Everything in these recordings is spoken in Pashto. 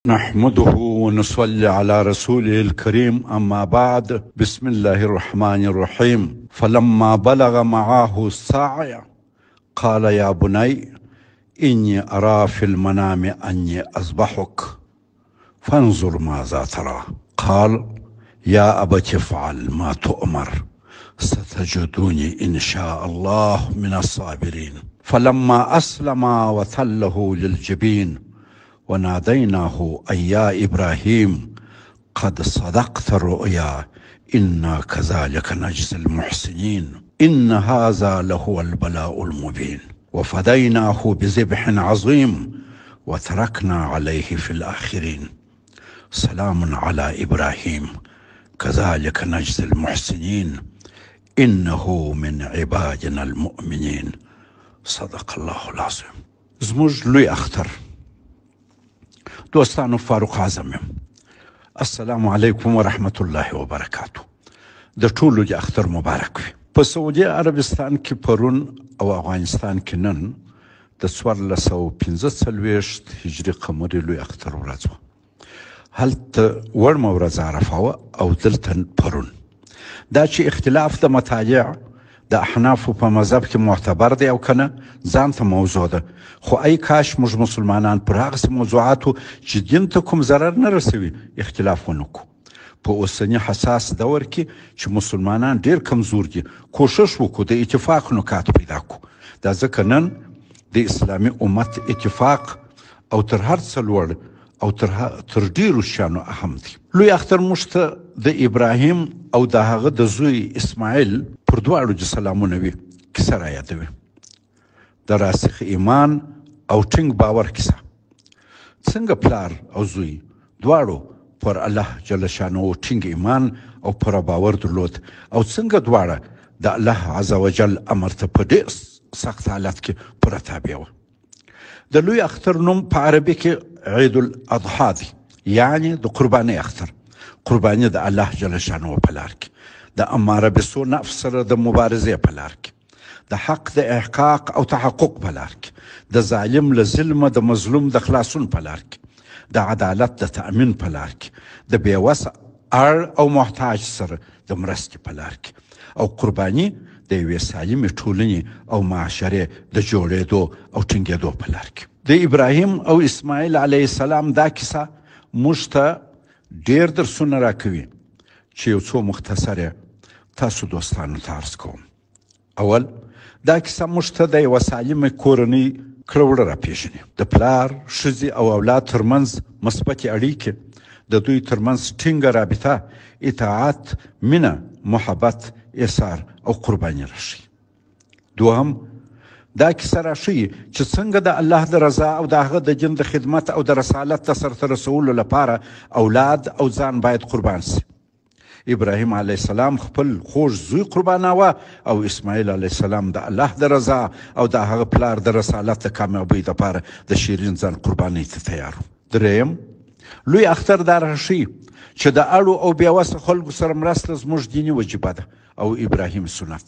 نحمده ونصلي على رسوله الكريم، أما بعد، بسم الله الرحمن الرحيم. فلما بلغ معه السعي قال يا بني إني أرى في المنام أني أذبحك فانظر ماذا ترى. قال يا أبت افعل ما تؤمر ستجدوني إن شاء الله من الصابرين. فلما أسلم وتله للجبين وناديناه أي يا إبراهيم قد صدقت الرؤيا إنا كذلك نجزي المحسنين إن هذا لهو البلاء المبين. وفديناه بذبح عظيم وتركنا عليه في الآخرين. سلام على إبراهيم كذلك نجزي المحسنين إنه من عبادنا المؤمنين. صدق الله العظيم. زموږ لوی اختر دوستانو، فاروق اعظم یم. السلام علیکم ورحمت الله وبرکاتو. د ټولو د اختر مبارک وي. په سعودي عربستان کې پرون او افغانستان کې نن د 1445 هجري قمري لوی اختر ورځ وه. هلته وړمه ورځ عرفه وه او دلته پرون. دا چې اختلاف د مطالع د احنافو په مذهب کې معتبر دی او کنه ځان ته موضوع ده، خو ای کاش موږ مسلمانان پر هغسې موضوعاتو چې دین ته کوم ضرر نه رسوي اختلاف ونه کړو. په اوسني حساس دور کې چې مسلمانان ډیر کمزور دي، کوشش وکړو د اتفاق نکات پیدا کړو. دا ځکه نن د اسلامي امت اتفاق او تر هر څه لوړ او تر ډیرو شیانو اهم دی. لوی اختر موږ ته د ابراهیم او د هغه د زوی اسماعیل پر دواړو دې سلامونه وي کیسه را یادوي. د راسخ ایمان او ټینګ باور کیسه، څنګه پلار او زوی دواړو پر الله جل شانه ټینګ ایمان او پر باور درلود، او څنګه دواړه د الله عز وجل امر ته په ډېر سخت حالت کې پوره تابع وه. د لوی اختر نوم په عربي کې عید الاضحی دی، یعنی د قربانۍ اختر. قرباني د الله جل شانه په لار کې، د اماره بسو نفس سره د مبارزې په لار کې، د حق د احقاق او تحقق په لار کې، د ظالم له ظلمه د مظلوم د خلاصون په لار کې، د عدالت د تأمین په لار کې، د بې وسه اړ او محتاج سره د مرستې په لار کې، او قرباني د یوې سالمې ټولنې او معاشرې د جوړېدو او ټینګېدو په لار کې. د ابراهیم او اسماعیل علیه السلام دا کیسه موږ ته ډېر درسونه راکوي چې یو څو مختصر یې تاسو دوستانو ته عرض کوم. اول، دا کیسه موږ ته د یوه سالمې کورنۍ کړه وړه راپېژني. د پلار، ښځې او اولاد ترمنځ مثبتې اړیکې، د دوی ترمنځ ټینګه رابطه، اطاعت، مینه، محبت، ایثار او قرباني راښیي. دوهم، دا کیسه راښیي چې څنګه د الله د رضا او د هغه د دین د خدمت او د رسالت د سرته رسولو لپاره اولاد او ځان باید قربان سي. ابراهیم علیه السلام خپل خوږ زوی قرباناوه او اسماعیل علیه السلام د الله د رضا او د هغه پلار د رسالت د کامیابۍ لپاره د شیرین ځان قربانۍ ته تیار و. دریم، لوی اختر دا راښیي چې د اړو او بې وسه خلکو سره مرسته زموږ دیني وجیبه ده او ابراهیم سنت.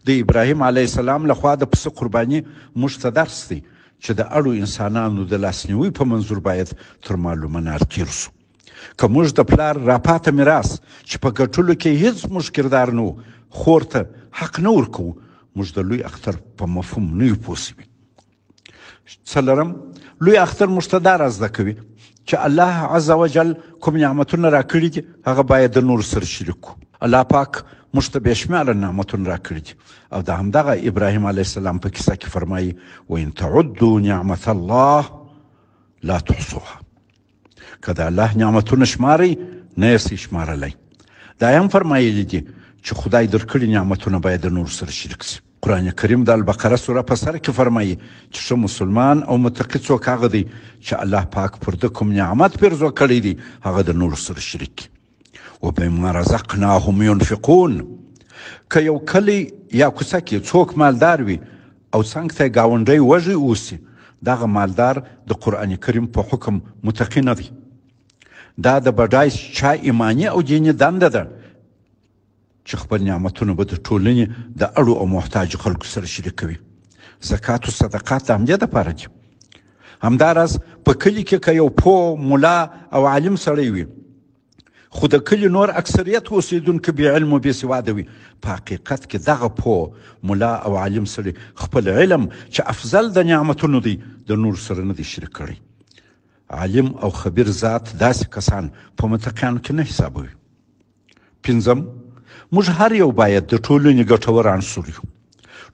د ابراهیم علیه السلام لخوا د پسه قرباني موږ ته درس دی چې د اړو انسانانو د لاسنیوي په منظور باید تر معلومه نار تېر شو. که موږ د پلار راپاته میراث چې په ګټلو کې هیڅ موږ کردار نه و خور ته حق نه ورکوو، موږ د لوی اختر په مفهوم نه یو پوه شوي. څلورم، لوی اختر موږ ته دا را زده کوي چې الله عز وجل کوم نعمتونه راکړي دي هغه باید د نورو سره شریک کړو. الله پاک موږ ته بې شمېره نعمتونه راکړي دي او د همدغه ابراهیم علیه السلام په کیسه کې فرمایي وان تعدوا نعمت الله لا تحصوها. که د الله نعمتونه شمارئ نه یې سئ شمارلی. دا یې هم فرمایلي دي چې خدای درکړي نعمتونه باید د نورو سره شریک سي. قرآن کریم د البقره سوره په سر کې فرمایي چې ښه مسلمان او متقي څوک هغه دی چې الله پاک پر ده کوم نعمت پیرزو کړی دی هغه د نورو سره شریک کړي. وبما رزقناهم ينفقون. که یو کلی یا کوڅه کې څوک مالدار وي او څنګ ته یې ګاونډی وږی اوسي، دغه مالدار د قرآن کریم په حکم متقي نه دی. دا د بډای چا ایماني او دیني دنده ده چې خپل نعمتونه به د ټولنې د اړو او محتاجو خلکو سره شریکوي. زکات او صدقات د همدې دپاره دي. همداراز په کلي کې که یو پوه ملا او عالم سړی وي، خو د کلي نور اکثریت اوسېدونکي بې علم او بې سواده وي، په حقیقت کې دغه پوه ملا او عالم سړي خپل علم چې افضل د نعمتونو دی د نورو سره نه دی شریک کړی. عالم او خبیر ذات داسې کسان په متقیانو کې نه حسابوي. پنځم، موږ هر یو باید د ټولنې ګټور عنصر یو.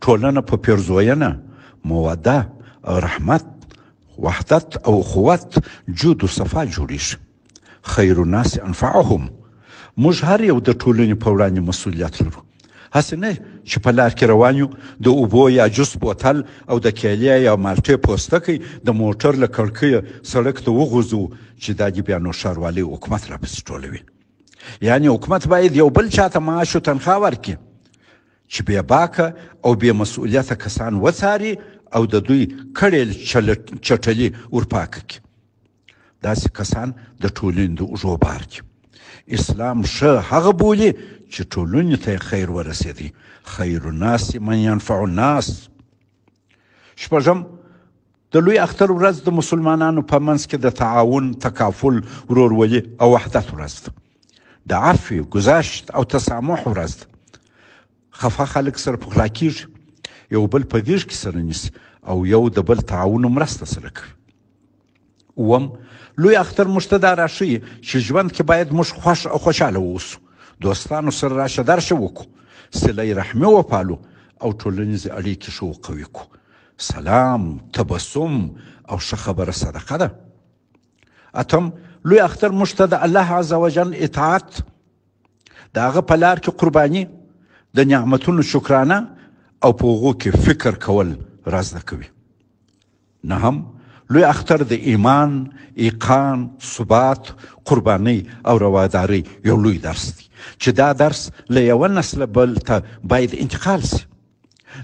ټولنه په پیرزوینه، موده او رحمت، وحدت او اخوت، جود او صفا جوړیږي. خیر الناس انفعهم. موږ هر یو د ټولنې په وړاندې مسولیت لرو. هسې نه چې په لار کې روان یو، د اوبو یا جوس بوتل او د کیلې یا مالټې پوستکی د موټر له کړکیه سړک ته وغورځوو چې دا دې بیا نو ښاروالۍ حکومت راپسې ټولوي. یعنې حکومت باید یو بل چاته معاش او تنخوا ورکړي چې بې باکه او بې مسؤلیته کسان وڅاري او د دوی کړې چټلي ورپاکه کړي. داسې کسان د ټولنې د اوږو بار دي. اسلام ښه هغه بولي چې ټولنې ته یې خیر ورسېدی. خیر الناس من ینفع الناس. شپږم، د لوی اختر ورځ د مسلمانانو په منځ کې د تعاون، تکافل، ورورولي او وحدت ورځ ده. د عفوې، ګذشت او تسامح ورځ ده. خفه خلک سره پخلا کیږي، یو بل په غېږ کې سره نیسي او یو د بل تعاون او مرسته سره کوي. اووم، لوی اختر موږ ته دا راښيي چې ژوند کې باید موږ خوښ او خوشحاله واوسو، دوستانو سره راشه درشه وکړو، صله رحمي وپالو او ټولنیزې اړیکې ښه او قوي کړو. سلام، تبسم او ښه خبره صدقه ده. اتم، لوی اختر موږ ته د الله عز وجل اطاعت، د هغه په لار کې قرباني، د نعمتونو شکرانه او په هغو کې فکر کول را زده کوي. نهم، لوی اختر د ایمان، ایقان، ثبات، قربانۍ او روادارۍ یو لوی درس دی چې دا درس له یوه نسله بل ته باید انتقال شي.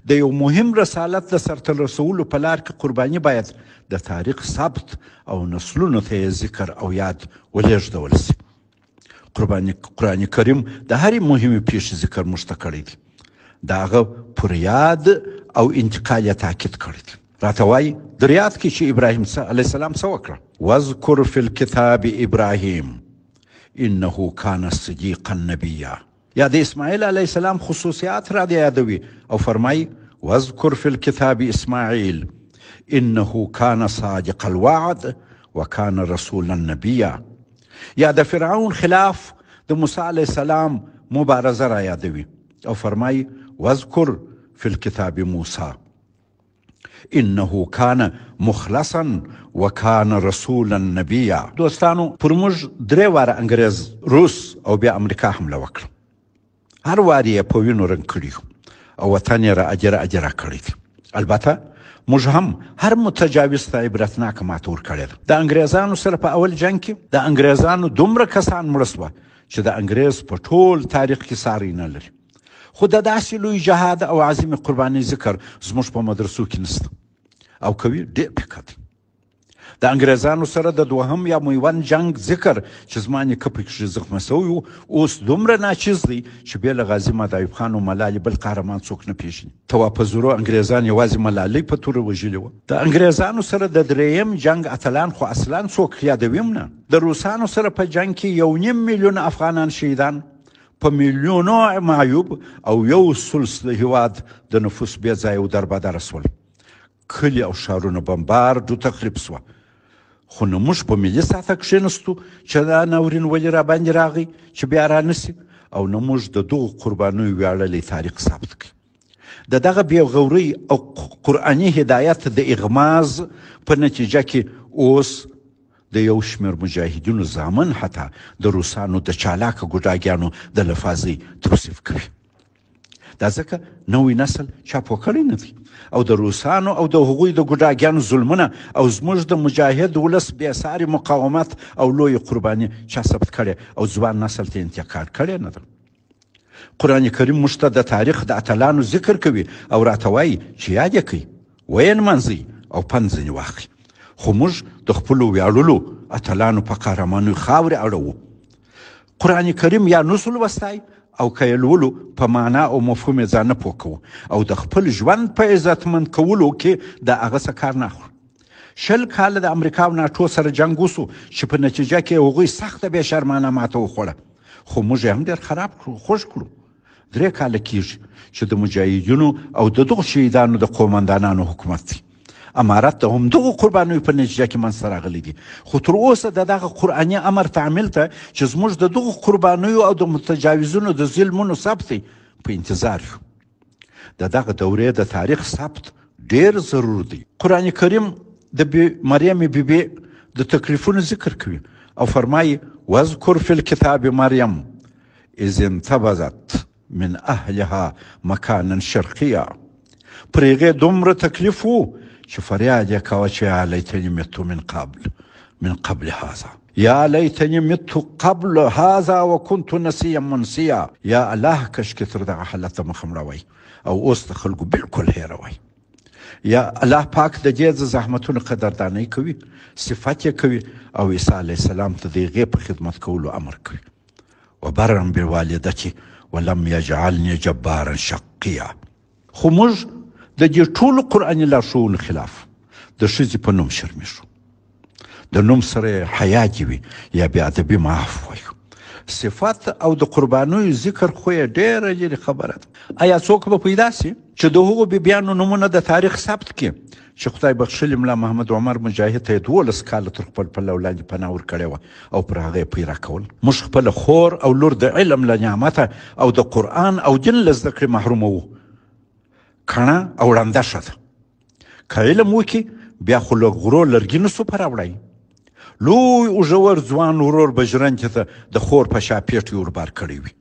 د یو مهم رسالت د سرته رسولو په لار کې قرباني باید د تاریخ ثبت او نسلونو ته یې ذکر او یاد ولېږدول شي. قرباني قرآن کریم د هرې مهمې پیښې ذکر موږ ته کړی دی، د هغه پر یاد او انتقال یې تاکید کړی دی. راته وایي در یاد کړئ چې ابراهیم علیه السلام څه وکړه؟ واذکر فی الکتاب ابراهیم انه کان صدیقا نبیا. یا د اسماعیل علیه السلام خصوصیات را یادوي او فرمایي واذکر فی الکتاب اسماعیل انه کان صادق الوعد وکان رسولا نبیا. یا د فرعون خلاف د موسی علیه السلام مبارزه را یادوي او فرمایي واذکر فی الکتاب موسی انه کان مخلصا وکان رسولا نبیا. دوستانو، پر موږ درې واره انګرېز، روس او بیا امریکا حمله وکړه. هر وار یې په وینو رنګ کړي او وطن یې را اجره اجره کړی دی. البته موږ هم هر متجاوز ته عبرتناکه ماته ورکړې ده. د انګرېزانو سره په اول جنګ کې د انګرېزانو دومره کسان مړه شوه چې د انګرېز په ټول تاریخ کې ساری نه لري. خو د داسې لوی جهاد او عظیمې قربانۍ ذکر زموږ په مدرسو کې نشته او کوي ډېر پیکه دی. د انګرېزانو سره د دوهم یا میوند جنګ ذکر چې زما نیکه پکښې زخمه شوی و، اوس دومره ناچیز دی چې بې له غازي مدایب خان او ملالې بل قهرمان څوک نه پېژني. ته وا په زورو انګرېزان یوازې ملالۍ په توره وژلې وه. د انګرېزانو سره د درېیم جنګ اتلان خو اصلا څوک یادوي هم نه. د روسانو سره په جنګ کې 1.5 میلیون افغانان شهیدان، په میلیونو معیوب او یو ثلث د هیواد د نفوس بې ځایه او دربدره شول. کلي او ښارونه بمبارد او تخریب شوه. خو نه موږ په ملي سطحه کښېنستو چې دا ناورین ولې راباندې راغی چې بیا رانه شي، او نه موږ د دغو قربانیو ویاړلی تاریخ ثبت کړ. د دغه بېغورۍ او قرآني هدایت د اغماز په نتیجه کې اوس د یو شمېر مجاهدینو زامن حتی د روسانو د چالاکه ګوډاګیانو د لفاظۍ توصیف کوي. دا ځکه نوی نسل چا پوه کړی نه دی او د روسانو او د هغوی د ګوډاګیانو ظلمونه او زموږ د مجاهد ولس بې ساري مقاومت او لویې قرباني چا ثبت کړې او ځوان نسل ته انتقال کړې نه ده. قرآن کریم موږ ته د تاریخ د اتلانو ذکر کوي او راته وایي چې یاد یې کړئ، ویې نمانځئ او پند ځینې واخلئ. خو موږ د خپلو ویاړلو اتلانو په قهرمانیو خاورې اړوو. قرآن کریم یا نسو لوستی او که یې لولو په معنا او مفهوم یې ځان نه پوه کوو او د خپل ژوند په عزتمند کولو کې د هغه څه کار نه اخلو. 20 کاله د امریکا او ناټو سره جنګ وسو چې په نتیجه کې هغوی سخته بې شرمانه ماته وخوړه، خو موږ یې هم ډېر خراب کړو، خوږ کړو. 3 کاله کېږي چې د مجاهدینو او د دغو شهیدانو د قومندانانو حکومت دی. امارت د همدغو قربانیو په نتیجه کې منځته راغلی دی، خو تر اوسه د دغه قرآني امر تعمیل ته چې زموږ د دغو قربانیو او د متجاوزینو د ظلمونو ثبت دی په انتظار یو. د دغه دورې د تاریخ ثبت ډېر ضرور دی. قرآن کریم د مریم بی بی د تکلیفونو ذکر کوي او فرمایي: واذکر فی الکتاب مریم اذ انتبذت من اهلها مکانا شرقیا. پر هغې دومره تکلیف و چې فریاد یې کاوه چې یا لیتني مت من قبل من قبل هذا، یا لیتني مت قبل هذا وكنت نسیا منسیا. یا الله کشکې تر دغه حالته مخه مړه وای او اوس د خلکو بالکل هېره وای. یا الله پاک د دې د زحمتونو قدردانی کوي، صفت یې کوي او عیسی علیه السلام ته د هغې په خدمت کولو امر کوي. وبرا بوالدتي ولم یجعلني جبارا شقیا. خو موږ د دې ټولو قرآني لارښوونو خلاف د ښځې په نوم شرمېږو. د نوم سره حیا دې وي یا بې ادبي معاف وایو. صفت او د قربانیو ذکر خو یې ډېره لرې خبره ده. ایا څوک به پیدا سي چې د هغو بیبیانو نومونه د تاریخ ثبت کړي چې خدای بخښلي ملا محمد عمر مجاهد ته یې 12 کاله تر خپل پلو لاندې پناه ورکړې وه او پر هغه یې پیرا کول؟ موږ خپله خور او لور د علم له نعمته او د قرآن او دین له زده کړې محروموو. کڼه او ړنده ښه ده. که علم وکړي بیا خو له غرو لرګي نه سو په راوړی. لوی اوږور ځوان ورور به ژرندې ته د خور په شا پېټی وربار کړی وي.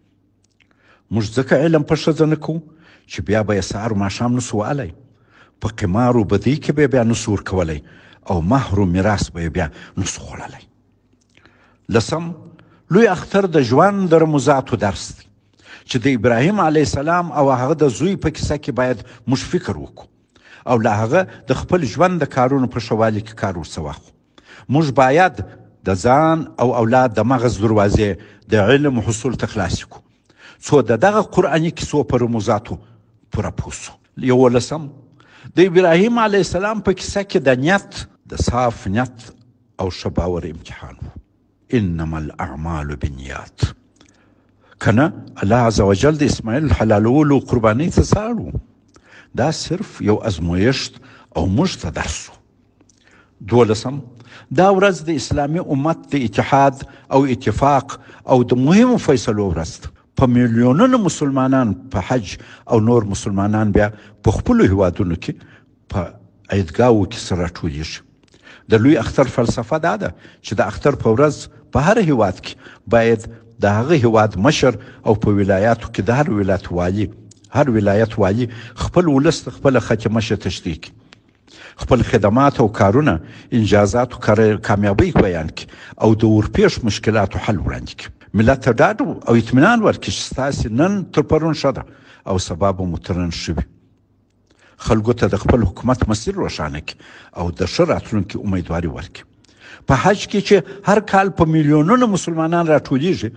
موږ ځکه علم په ښځه نه کوو چې بیا به یې سهار ماښام نه سو والی، په قمار و بدۍ کې به یې بیا نه سو ورکولی او مهر و میراث به یې بیا نه سو خوړلی. لسم، لوی اختر د ژوند د رموزاتو درس دی چې د ابراهیم علیه السلام او هغه د زوی په کیسه کې باید موږ فکر وکړو او له هغه د خپل ژوند د کارونو په ښه والي کې کار ورڅه واخلو. موږ باید د ځان او اولاد د مغز دروازې د علم حصول ته خلاصې کړو څو د دغه قرآني کیسو په رموزاتو پوره پوه سو. 11، د ابراهیم علیه السلام په کیسه کې د نیت، د صاف نیت او ښه باور امتحان و. انما الاعمال بالنیات. کنه الله عز وجل د اسماعیل حلالولو قربانۍ ته څه اړ و؟ دا صرف یو ازمویښت او موږ ته درس و. 12، دا ورځ د اسلامي امت د اتحاد او اتفاق او د مهمو فیصلو ورځ ده. په میلیونونو مسلمانان په حج او نور مسلمانان بیا په خپلو هیوادونو کې په عیدګاوو کې سره راټولیږي. د لوی اختر فلسفه دا ده چې د اختر په ورځ په هر هیواد کې باید د هغه هیواد مشر او په ولایاتو کې د هر ولایت والي خپل ولس ته خپله خط مشه تشریح کړي، خپل خدمات او کارونه، انجازات او کامیابۍ بیان کړي او د ورپېښ مشکلاتو حل وړاندې کړي. ملت ته ډاډ او اطمینان ورکړي چې ستاسې نن تر پرون ښه ده او سبا به مو تر نن ښه وي. خلکو ته د خپل حکومت مسیر روښانه کړي او د ښه راتلونکي امیدواري ورکړي. په حج کې چې هر کال په میلیونونو مسلمانان راټولیږي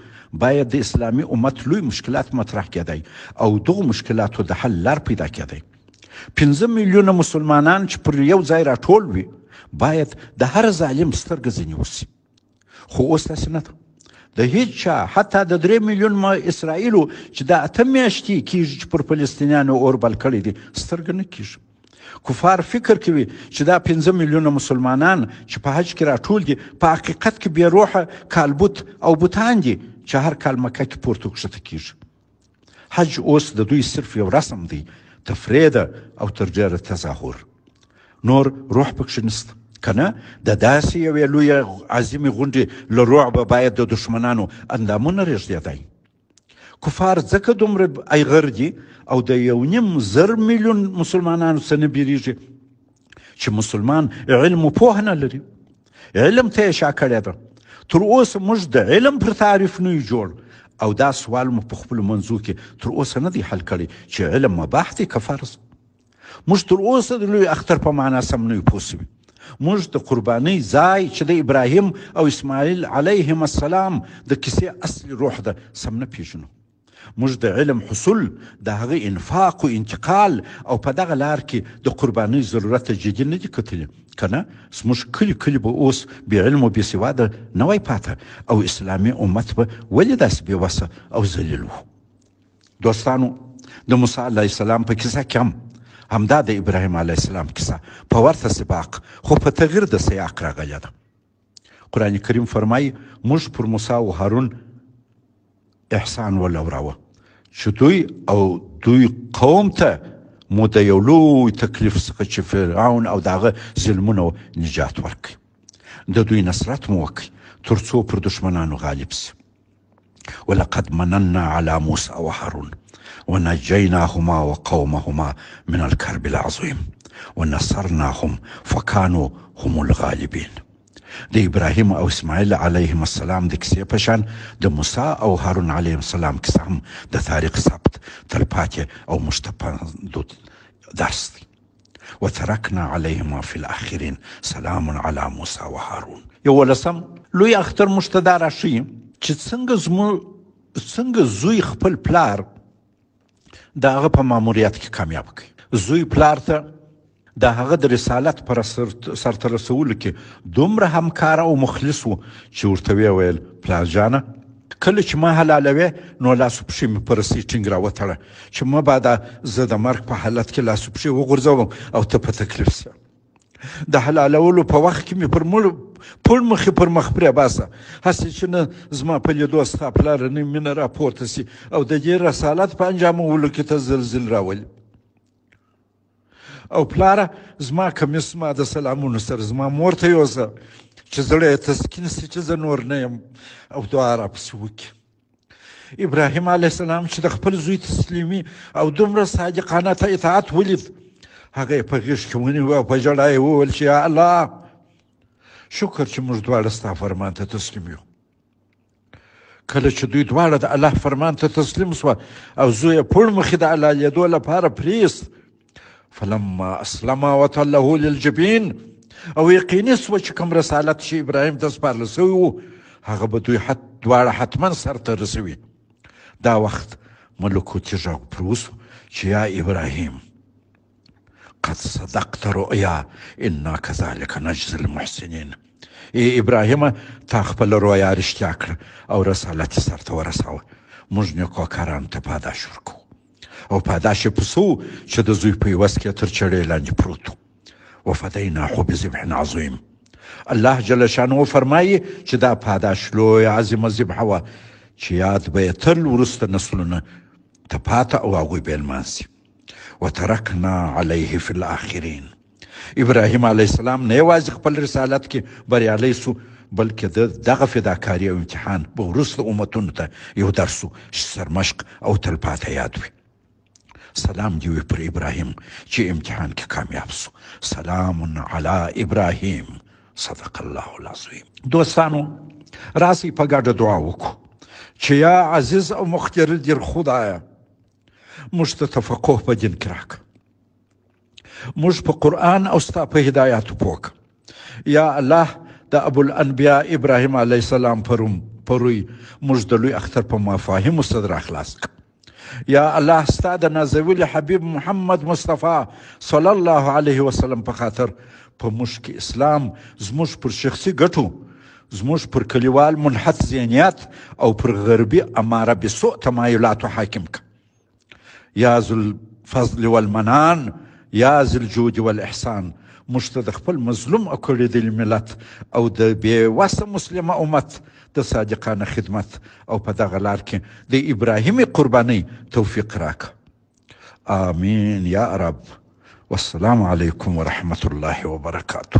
باید د اسلامي امت لوی مشکلات مطرح کېدای او دغو مشکلاتو د حل لار پیدا کېدای. 5 میلیونه مسلمانان چې پر یو ځای راټول وي باید د هر ظالم سترګه ځینې وسي، خو اوس داسې نه ده. د هیڅ چا، حتی د 3 میلیون اسرائیلو چې دا 8 میاشتې کېږي چې پر فلسطینیانو اور بل کړی دی، سترګه نه کېږي. کفار فکر کوي چې دا 5 میلیونه مسلمانان چې په حج کې راټول دي په حقیقت کې بې روحه کالبوت او بوتان دي چې هر کال مکه کې پورته کښته کېږي. حج اوس د دوی صرف یو رسم دی، تفریح ده او تر ډېره تظاهر، نور روح پکښې نشته. که نه د داسې یوې لویې عظیمې غونډې له رعبه باید د دښمنانو اندامونه رېږدېدای. کفار ځکه دومره ایغر دي او د 1.5 میلیون مسلمانانو څخه نه بیریږي چې مسلمان علم و پوهه نه لري، علم ته یې شا کړې ده. تر اوسه موږ د علم پر تعریف نه یو جوړ او دا سوال مو په خپلو منځو کې تر اوسه نه دی حل کړی چې علم مباح دی که فرض. موږ تر اوسه د لوی اختر په معنا سم نه یو پوه شوي. موږ د قربانۍ ځای چې د ابراهیم او اسماعیل علیهم السلام د کیسې اصلي روح ده سم نه پیژنو. موږ د علم حصول، د هغه انفاق و انتقال او په دغه لار کې د قربانۍ ضرورت ته جدي نه دي کتلي، که نه زموږ کلي کلي به اوس بې علم و بې سواده نه وای پاته او اسلامي امت به ولې داسې بې وسه او ذلیل وو؟ دوستانو، د موسی علیه السلام په کیسه کې هم همدا د ابراهیم علیه السلام کیسه په ورته سباق خو په تغییر د سیاق راغلې ده. قرآن کریم فرمایي، موږ پر موسی او هارون احسان ولوراوه چې دوی او دوی قوم ته مو د یو لوی تکلیف څخه چې فرعون او د هغه ظلمونه نجات ورکړي، د دوی نصرت مو وکړي تر څو پر دښمنانو غالب سي. ولقد مننا على موسى وهارون ونجيناهما وقومهما من الكرب العظيم ونصرناهم فكانوا هم الغالبين. د ابراهیم او اسماعیل علیهم السلام د کیسې په شان د موسی او هارون علیهم السلام کیسه هم د تاریخ ثبت تلپاتې او موږ ته پند درس دی. وترکنا علیهما فی الاخرین سلام علی موسی و هارون. یولسم لوی اختر موږ ته دا راښیي چې څنګه زموږ څنګه زوی خپل پلار د هغه په ماموریت کې کامیاب کړي. زوی پلار ته د هغه د رسالت پر سرته رسولو کې دومره همکار او مخلص و چې ورته ویې ویل، پلار جانه، کله چې ما حلالوې نو لاس پښې مې په رسۍ ټینګ راوتړه چې مبادا زه د مرګ په حالت کې لاس پښې وغورځوم او ته په تکلیف سې. د حلالولو په وخت کې مې پر مړ پړ مخې پر مخ پرې باسه، هسې چې نه زما په لیدو ستا پلرنۍ مینه راپورته سي او د دې رسالت په انجامولو کې ته زلزل راولي. او پلاره، زما کمیس زما د سلامونو سره زما مور ته یوسه چې زړه یې تسکین سي چې زه نور نه یم او دعا راپسې وکړي. ابراهیم علیه السلام چې د خپل زوی تسلیمي او دومره صادقانه ته اطاعت ولید، هغه یې په غېږ کې ونیو او په ژړا یې وویل چې یا الله، شکر چې موږ دواړه ستا فرمان ته تسلیم یو. کله چې دوی دواړه د الله فرمان ته تسلیم سوه او زوی یې پوړ مخې د الله لیدو لپاره پرېست، فلما اسلم وتله للجبین، او یقیني سوه چې کوم رسالت چې ابراهیم ته سپارل سوی و هغه به دوی دواړه حتما سر ته رسوي. دا وخت ملکوتي غږ پر وسو چې یا ابراهیم قد صدقت رؤیا انا كذلك نجزي المحسنین. ای ابراهیم، تا خپل رویا رښتیا کړه او رسالت یې سرته ورساوه، موږ نیکوکارانو ته پاداش ورکوو. او پاداش یې په څه و چې د زوی په عوض کې تر چړې لاندې پروت و. وفدیناه بذبح عظیم. الله جل شانه فرمایي چې دا پاداش لوی عظیمه ذبحه وه چې یاد به یې تل وروسته نسلونه ته پاته او هغوی به یې لمانځي. وترکنا علیه فی الاخرین. ابراهیم علیه السلام نه یوازې خپل رسالت کې بریالی سو، بلکې د دغه فداکاري او امتحان به وروسته امتونو ته یو درس و چې سرمشق او تلپاته یاد وي. سلام دی وي پر ابراهیم چې امتحان کې کامیاب سو. سلام علی ابراهیم. صدق الله العظیم. دوستانو، راسئ په ګډه دعا وکړو چې یا عزیز او مقتدر خدایه، موږ ته تفقه په دین کې راکړه، موږ په قرآن او ستا په هدایاتو پوه کړه. یا الله، د ابو الانبیاء ابراهیم علیه السلام په روی موږ د لوی اختر په مفاهیمو سره راخلاص کړه. یا الله، ستا د نازولي حبیب محمد مصطفی صلی الله علیه وسلم په خاطر په موږ کې اسلام زموږ پر شخصي ګټو، زموږ پر کلیوال منحط ذهنیت او پر غربي اماره بسوء تمایلاتو حاکم کړه. یا ذو الفضل والمنان، یا ذو الجود والاحسان، موږ ته د خپل مظلوم او کړېدلي ملت او د بې وسه مسلمه امت د صادقانه خدمت او په دغه لار کې د ابراهیمي قربانۍ توفیق راکړه. آمین یا رب. والسلام علیکم ورحمة الله وبرکاته.